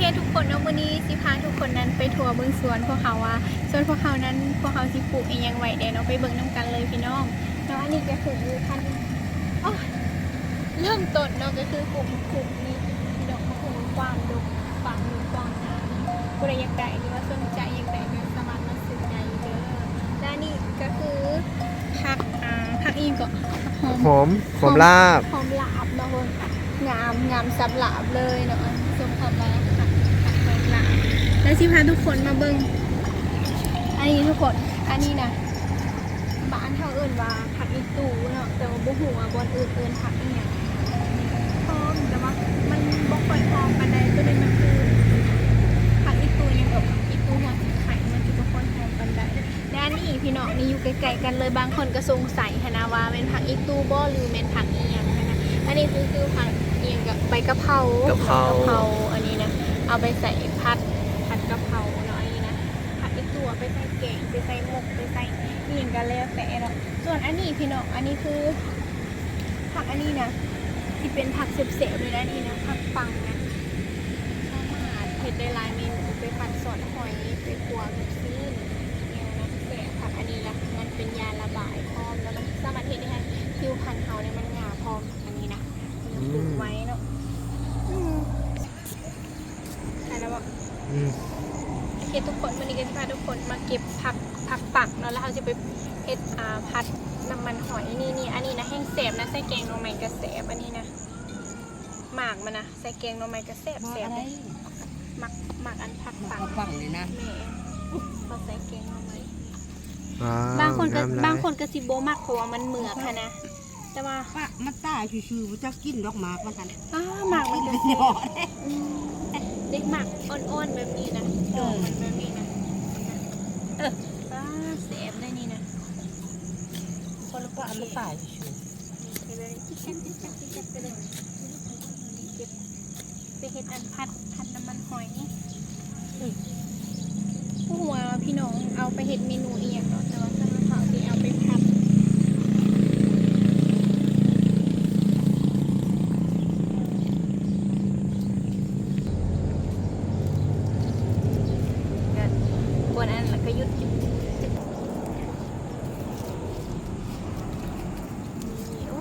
ເຄ ທຸກຄົນເນາະ, ມື້ນີ້ຊິພາທຸກຄົນນັ້ນໄປທົວເບິ່ງສວນພວກເຮົາວ່າ ສວນພວກເຮົານັ້ນ ພວກເຮົາຊິປູກອີ່ຫຍັງໄວ້ແດ່ເນາະ, ໄປເບິ່ງນຳກັນເລີຍພີ່ນ້ອງເນາະ. ອັນນີ້ກໍຄືພັນ ໂອ້ຍ ເລີ່ມຕົ້ນເນາະ ກໍຄືປູກໝາກຄຸດນີ້ພີ່ນ້ອງ, ໝາກຄຸດກວ້າງດົກ ກວ້າງດົກກວ້າງງາມ. ຜູ້ໃດຢາກໄດ້ ຫຼືວ່າສົນໃຈຢາກໄດ້ກໍສາມາດມາຊື້ໄດ້ເດີ. ແລະອັນນີ້ກໍຄື ຜັກ ອ່າ ຜັກອີ່ຫຍັງເກາະ ຫອມ ຫອມ ຫອມລາບ ຫອມລາບເນາະ. ງາມ ງາມສ່ຳລາບເລີຍເນາະ. ສົມຄຳວ່າຜັກ ຜັກຫອມລາບ. ແລ້ວຊິພາທຸກຄົນມາເບິ່ງ ອັນນີ້ທຸກຄົນ ອັນນີ້ນະ ບ້ານເຮົາເອີ້ນວ່າຜັກອີ່ຕູເນາະ, ແຕ່ວ່າບໍ່ຮູ້ວ່າບ່ອນອື່ນເອີ້ນຜັກອີ່ຫຍັງ. ຫອມ ແຕ່ວ່າມັນບໍ່ຄ່ອຍຫອມປານໃດ. ໂຕນີ້ມັນຄືຜັກອີ່ຕູຫຍັງເກາະ ຜັກອີ່ຕູຫົວສີໄຄ, ມັນຊິບໍ່ຄ່ອຍຫອມປານໃດ. ແລະອັນນີ້ພີ່ນ້ອງ ນີ້ຢູ່ໃກ້ໆກັນເລີຍ, ບາງຄົນກໍສົງໄສຫັ້ນນະວ່າແມ່ນຜັກອີ່ຕູບໍ່ ຫຼືແມ່ນຜັກອີ່ຫຍັງຫັ້ນນະ. ອັນນີ້ຄື ຄືຜັກອີ່ຫຍັງກະ ໃບກະເພົາ ກະເພົາ ກະເພົາ. ອັນນີ້ນະ ເອົາໄປໃສ່ຜັດ ຜັດກະເພົາເນາະ. ອັນນີ້ນະ ຜັກອີ່ຕູເອົາໄປໃສ່ແກງ ໄປໃສ່ໝົກ ໄປໃສ່ອີ່ຫຍັງກະແລ້ວແຕ່ເນາະ. ສ່ວນອັນນີ້ພີ່ນ້ອງ ອັນນີ້ຄື ຜັກອັນນີ້ນະ ຊິເປັນຜັກແຊບໆເລີຍນະ. ນີ້ນະ ຜັກປັງນະ ສາມາດເຮັດໄດ້ຫຼາຍເມນູ, ໄປຜັດຊອດຫອຍ ໄປຂົ້ວກັບຊີ້ນ ອີ່ຫຍັງນະ ແຊບ. ຜັກອັນນີ້ລະ ມັນເປັນຢາລະບາຍພ້ອມ ແລ້ວມັນສາມາດເຮັດໃຫ້ຜິວພັນເຮົານີ້ມັນຫຍ້າພ້ອມ. ອັນນີ້ນະ ອືມ ປູກໄວ້ເນາະ. ອືມ ໄດ້ແລ້ວບໍ່? ອືມ ໂອເຄທຸກຄົນ ມື້ນີ້ກໍຊິພາທຸກຄົນມາເກັບຜັກ ຜັກປັງເນາະ, ແລ້ວເຮົາຊິໄປເຮັດ ອ່າ ຜັດນ້ຳມັນຫອຍ. ນີ້ໆ ອັນນີ້ນະແຮ່ງແຊບນະ, ໃສ່ແກງໜໍ່ໄມ້ກໍແຊບ. ອັນນີ້ນະ ໝາກມັນນະ ໃສ່ແກງໜໍ່ໄມ້ກໍແຊບໆເດ້. ໝາກ ໝາກອັນຜັກປັງ ໝາກຜັກປັງນີ້ນະ. ແມ່ນ ເຮົາໃສ່ແກງໜໍ່ໄມ້. ວ້າວ ບາງຄົນກໍ ງາມຫຼາຍ ບາງຄົນກໍຊິບໍ່ມັກ ເພາະວ່າມັນເໝືອກຫັ້ນນະ. ແຕ່ວ່າປະມັນຕາຍຊື່ໆ ບໍ່ຈັກກິນດອກໝາກມັນຫັ້ນ. ອ້າ ໝາກມັນກໍແຊບ. ອືມ ເດັກໝາກອ່ອນໆແບບນີ້ນະ ເອີ ດອກມັນແບບນີ້ນະ. ເອີ ປ້າ ແຊບເລີຍນີ້ນະ. ຄົນລະປະມັນຕາຍຊື່ໆ. ນີ້ເຮັດແບບນີ້ ຕິດກັນ ຕິດກັນ ຕິດກັນໄປເລີຍ. ເກັບ ໄປເຮັດອັນຜັດ ຜັດນ້ຳມັນຫອຍ. ອືມ ບໍ່ຮູ້ວ່າພີ່ນ້ອງເອົາໄປເຮັດເມນູອີ່ຫຍັງເນາະ, ແຕ່ວ່າສຳລັບເຮົາຊິເອົາໄປຜັດ. ກະ ກວນອັນ ແລ້ວກະຢຸດ ຢຸດ ຢຸດ. ນີ້ ໂອ້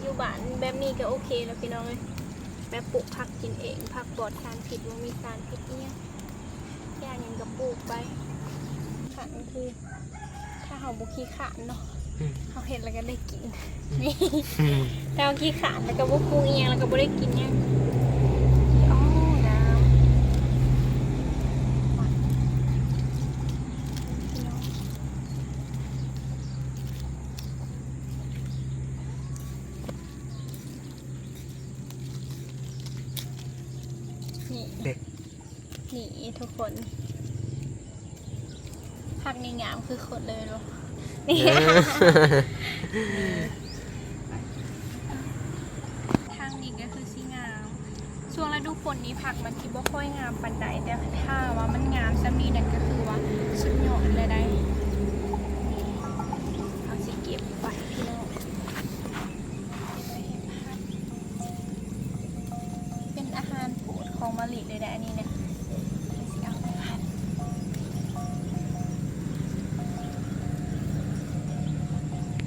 ຢູ່ບ້ານແບບນີ້ກະໂອເຄແລ້ວພີ່ນ້ອງເອີຍ. ແບບປູກຜັກກິນເອງ ຜັກປອດສານພິດ ບໍ່ມີສານພິດອີ່ຫຍັງ ຢາກຫຍັງກໍປູກໄປ. ຄັນຄືຖ້າເຮົາບໍ່ຂີ້ຄ້ານເນາະ ອືມ ເຮົາເຮັດແລ້ວກໍໄດ້ກິນ. ອືມ ນີ້ ອືມ ຖ້າເຮົາຂີ້ຄ້ານແລ້ວກໍບໍ່ປູກອີ່ຫຍັງ ແລ້ວກໍບໍ່ໄດ້ກິນຫຍັງ. ໂອ້ ງາມ. ນີ້ ເດັກ ນີ້ທຸກຄົນ ຜັກນີ້ງາມຄືຄົນເລີຍເນາະ. ນີ້ ເອີ ນີ້ ທາງນີ້ກໍຄືຊິງາມ. ຊ່ວງລະດູຝົນນີ້ຜັກມັນຊິບໍ່ຄ່ອຍງາມປານໃດ, ແຕ່ຖ້າວ່າມັນງາມສ່ຳນີ້ນັ້ນກໍຄືວ່າສຸດຍອດແລ້ວໃດ໋. ເຮົາຊິເກັບໄວ້ພີ່ນ້ອງ. ເປັນອາຫານໂປດຂອງມະລິເລີຍເດ້ ອັນນີ້ນະ ຊິເອົາໄປຜັດ.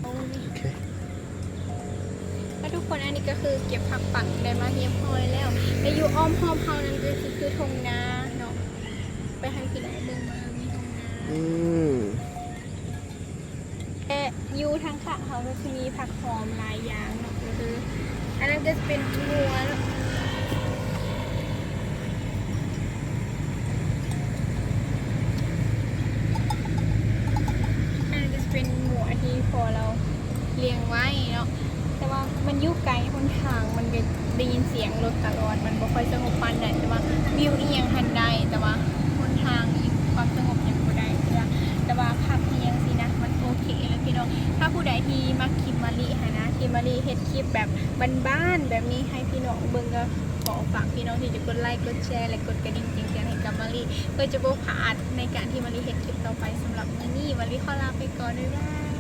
ໂອເຄ ແລ້ວທຸກຄົນ ອັນນີ້ກໍຄືເກັບຜັກປັງໄດ້ມາຮຽບຮ້ອຍແລ້ວ ແລະຢູ່ອ້ອມຮອບເຮົານັ້ນກໍຊິຄືທົ່ງນາເນາະ. ໄປໃຫ້ພີ່ນ້ອງເບິ່ງວ່າ ເອີ ມີທົ່ງນາ ອືມ ແລະຢູ່ທາງຂ້າງເຮົາກໍຊິມີຜັກຫອມຫຼາຍຢ່າງເນາະ. ກໍຄືອັນນັ້ນກໍຈະເປັນງົວເນາະ, ອັນນັ້ນກໍຈະເປັນງົວທີ່ພໍ່ລາວລ້ຽງໄວ້ເນາະ. ແຕ່ວ່າມັນຢູ່ໄກຫົນທາງ ມັນກໍໄດ້ຍິນສຽງລົດຕະຫຼອດ ມັນບໍ່ຄ່ອຍສະຫງົບປານໃດ, ແຕ່ວ່າວິວອີ່ຫຍັງຫັ້ນໄດ້ ແຕ່ວ່າຫົນທາງນີ້ຄວາມສະຫງົບຍັງບໍ່ໄດ້ເທື່ອ. ແຕ່ວ່າຜັກອີ່ຫຍັງຊີ້ນະ ມັນໂອເຄເລີຍພີ່ນ້ອງ. ຖ້າຜູ້ໃດທີ່ມັກຄລິບມະລິຫັ້ນນະ ທີ່ມະລິເຮັດຄລິບແບບບ້ານໆແບບນີ້ໃຫ້ພີ່ນ້ອງເບິ່ງ ກໍຂໍຝາກພີ່ນ້ອງທີ່ຈະກົດໄລ ກົດແຊ ແລະ ກົດກະດິ່ງແຈ້ງເຕືອນໃຫ້ກັບມະລິ ເພື່ອຈະບໍ່ພາດໃນການທີ່ມະລິເຮັດຄລິບຕໍ່ໄປ. ສຳລັບມື້ນີ້ມະລິຂໍລາໄປກ່ອນ ບາຍບາຍ.